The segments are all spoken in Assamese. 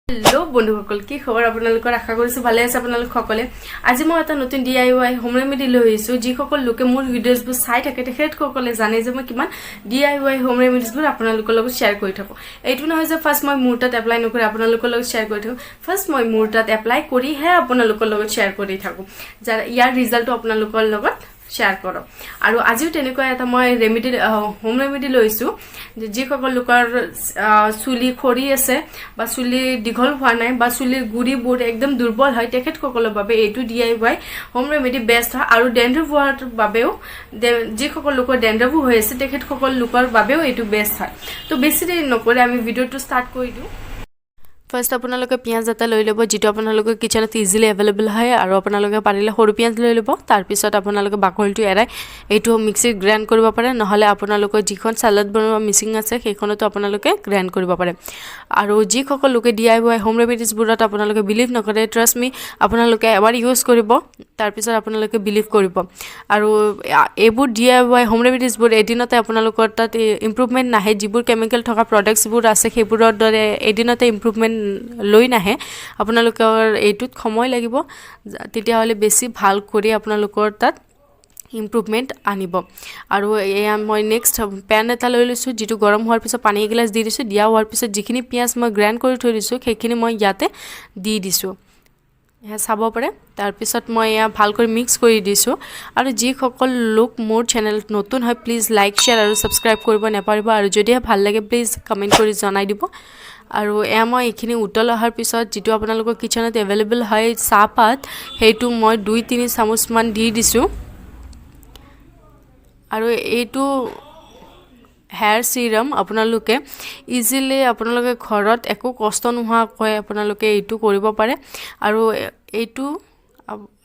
হেল্ল' বন্ধুসকল, কি খবৰ আপোনালোকৰ? আশা কৰিছোঁ ভালে আছে আপোনালোক সকলে। আজি মই এটা নতুন ডিআইৱাই হোম ৰেমেডি লৈ আহিছোঁ। যিসকল লোকে মোৰ ভিডিঅ'জবোৰ চাই থাকে, তেখেতসকলে জানে যে মই কিমান ডিআইৱাই হোম ৰেমেডিজবোৰ আপোনালোকৰ লগত শ্বেয়াৰ কৰি থাকোঁ। এইটো নহয় যে ফাৰ্ষ্ট মই মোৰ তাত এপ্লাই নকৰি আপোনালোকৰ লগত শ্বেয়াৰ কৰি থাকোঁ। ফাৰ্ষ্ট মই মোৰ তাত এপ্লাই কৰিহে আপোনালোকৰ লগত শ্বেয়াৰ কৰি থাকোঁ, যাৰ ইয়াৰ ৰিজাল্টটো আপোনালোকৰ লগত শ্বেয়াৰ কৰোঁ। আৰু আজিও তেনেকুৱা এটা মই ৰেমেডি, হোম ৰেমেডি লৈছোঁ যে যিসকল লোকৰ চুলি সৰি আছে বা চুলি দীঘল হোৱা নাই বা চুলিৰ গুৰিবোৰ একদম দুৰ্বল হয়, তেখেতসকলৰ বাবে এইটো ডিআইৱাই হোম ৰেমেডি বেষ্ট হয়। আৰু ডেণ্ড্ৰফ হোৱাৰ বাবেও, যিসকল লোকৰ ডেণ্ড্ৰফো হৈ আছে, তেখেতসকল লোকৰ বাবেও এইটো বেষ্ট হয়। তো বেছি দেৰি নকৰি আমি ভিডিঅ'টো ষ্টাৰ্ট কৰি দিওঁ। ফাৰ্ষ্ট আপোনালোকে পিঁয়াজ এটা লৈ ল'ব, যিটো আপোনালোকৰ কিচেনত ইজিলি এভেইলেবল হয়, আৰু আপোনালোকে পাৰিলে সৰু পিঁয়াজ লৈ ল'ব। তাৰপিছত আপোনালোকে বাকলিটো এৰাই এইটো মিক্সিত গ্ৰাইণ্ড কৰিব পাৰে, নহ'লে আপোনালোকৰ যিখন চালাড বনোৱা মেচিন আছে, সেইখনতো আপোনালোকে গ্ৰাইণ্ড কৰিব পাৰে। আৰু যিসকল লোকে ডিআইৱাই হোম ৰেমেডিজবোৰত আপোনালোকে বিলিভ নকৰে, ট্ৰাষ্ট মি, আপোনালোকে এবাৰ ইউজ কৰিব, তাৰপিছত আপোনালোকে বিলিভ কৰিব। আৰু এইবোৰ ডিআইৱাই হোম ৰেমেডিজবোৰ এদিনতে আপোনালোকৰ তাত ইম্প্ৰুভমেণ্ট নাহে। যিবোৰ কেমিকেল থকা প্ৰডাক্টছবোৰ আছে, সেইবোৰৰ দৰে এদিনতে ইম্প্ৰুভমেণ্ট লৈ নাহে। আপোনালোকৰ এইটোত সময় লাগিব, তেতিয়াহ'লে বেছি ভাল কৰি আপোনালোকৰ তাত ইম্প্ৰুভমেণ্ট আনিব। আৰু এয়া মই নেক্সট পেন এটা লৈ লৈছোঁ, যিটো গৰম হোৱাৰ পিছত পানী এগিলাচ দি দিছোঁ। দিয়া হোৱাৰ পিছত যিখিনি পিঁয়াজ মই গ্ৰাইণ্ড কৰি থৈ দিছোঁ, সেইখিনি মই ইয়াতে দি দিছোঁ, এয়া চাব পাৰে। তাৰপিছত মই এয়া ভালকৈ মিক্স কৰি দিছোঁ। আৰু যিসকল লোক মোৰ চেনেলত নতুন হয়, প্লিজ লাইক, শ্বেয়াৰ আৰু ছাবস্ক্ৰাইব কৰিব নাপাহৰিব। আৰু যদিহে ভাল লাগে, প্লিজ কমেণ্ট কৰি জনাই দিব। আৰু এয়া মই এইখিনি উতল অহাৰ পিছত যিটো আপোনালোকৰ কিচেনত এভেইলেবল হয় চাহপাত, সেইটো মই 2-3 চামুচমান দি দিছোঁ। আৰু এইটো হেয়াৰ চিৰাম আপোনালোকে ইজিলি, আপোনালোকে ঘৰত একো কষ্ট নোহোৱাকৈ আপোনালোকে এইটো কৰিব পাৰে। আৰু এইটো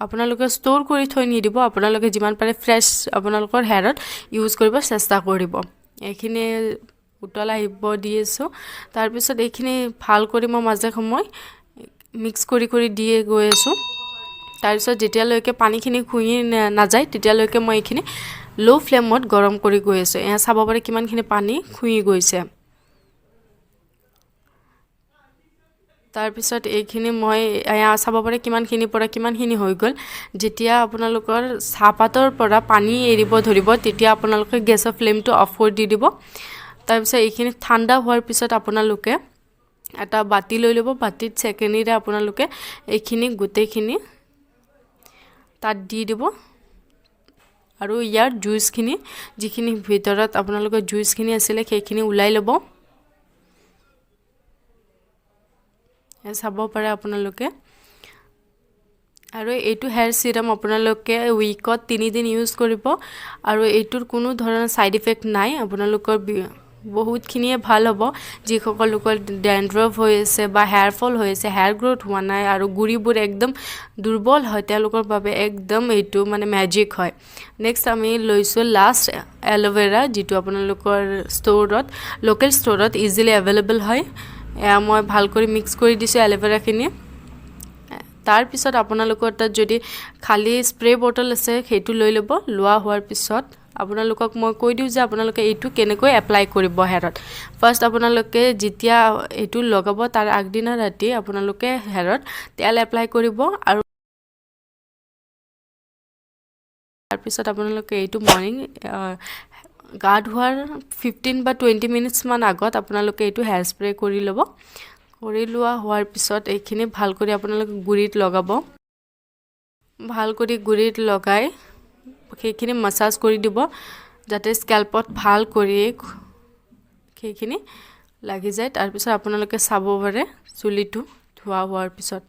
আপোনালোকে ষ্ট'ৰ কৰি থৈ নিদিব, আপোনালোকে যিমান পাৰে ফ্ৰেছ আপোনালোকৰ হেয়াৰত ইউজ কৰিব চেষ্টা কৰিব। এইখিনি উতল আহিব দি আছোঁ। তাৰপিছত এইখিনি ভাল কৰি মই মাজে সময় মিক্স কৰি কৰি দিয়ে গৈ আছোঁ। তাৰপিছত যেতিয়ালৈকে পানীখিনি শুহি নাযায়, তেতিয়ালৈকে মই এইখিনি ল' ফ্লেমত গৰম কৰি গৈ আছোঁ। এয়া চাব পাৰে কিমানখিনি পানী শুহি গৈছে। তাৰপিছত এইখিনি মই, এয়া চাব পাৰে কিমানখিনিৰ পৰা কিমানখিনি হৈ গ'ল। যেতিয়া আপোনালোকৰ চাহপাতৰ পৰা পানী এৰিব ধৰিব, তেতিয়া আপোনালোকে গেছৰ ফ্লেমটো অফ কৰি দি দিব। তাৰপিছত এইখিনি ঠাণ্ডা হোৱাৰ পিছত আপোনালোকে এটা বাতি লৈ ল'ব। বাতিত চেকেনিৰে আপোনালোকে এইখিনি গোটেইখিনি তাত দি দিব। আৰু ইয়াৰ জুইচখিনি, যিখিনি ভিতৰত আপোনালোকৰ জুইচখিনি আছিলে, সেইখিনি ওলাই ল'ব। চাব পাৰে আপোনালোকে। আৰু এইটো হেয়াৰ চিৰাম আপোনালোকে উইকত 3 দিন ইউজ কৰিব আৰু এইটোৰ কোনো ধৰণৰ ছাইড ইফেক্ট নাই। আপোনালোকৰ বহুতখিনিয়ে ভাল হ'ব। যিসকল লোকৰ ডেণ্ড্ৰফ হৈ আছে বা হেয়াৰ ফল হৈ আছে, হেয়াৰ গ্ৰ'থ হোৱা নাই আৰু গুৰিবোৰ একদম দুৰ্বল হয়, তেওঁলোকৰ বাবে একদম এইটো মানে মেজিক হয়। নেক্সট আমি লৈছোঁ লাষ্ট এল'ভেৰা, যিটো আপোনালোকৰ ষ্ট'ৰত, লোকেল ষ্ট'ৰত ইজিলি এভেইলেবল হয়। এয়া মই ভাল কৰি মিক্স কৰি দিছোঁ এল'ভেৰাখিনি। তাৰপিছত আপোনালোকৰ তাত যদি খালী স্প্ৰে বটল আছে, সেইটো লৈ ল'ব। লোৱা হোৱাৰ পিছত আপোনালোকক মই কৈ দিওঁ যে আপোনালোকে এইটো কেনেকৈ এপ্লাই কৰিব হেয়াৰত। ফাৰ্ষ্ট আপোনালোকে যেতিয়া এইটো লগাব, তাৰ আগদিনা ৰাতি আপোনালোকে হেয়াৰত তেল এপ্লাই কৰিব আৰু তাৰপিছত আপোনালোকে এইটো মৰ্ণিং গা ধোৱাৰ 15 বা 20 মিনিটছমান আগত আপোনালোকে এইটো হেয়াৰ স্প্ৰে কৰি ল'ব। কৰি লোৱা হোৱাৰ পিছত এইখিনি ভাল কৰি আপোনালোকে গুৰিত লগাব। ভাল কৰি গুৰিত লগাই সেইখিনি মাছাজ কৰি দিব, যাতে স্কেল্পত ভাল কৰি সেইখিনি লাগি যায়। তাৰপিছত আপোনালোকে চাব পাৰে চুলিটো ধোৱা হোৱাৰ পিছত।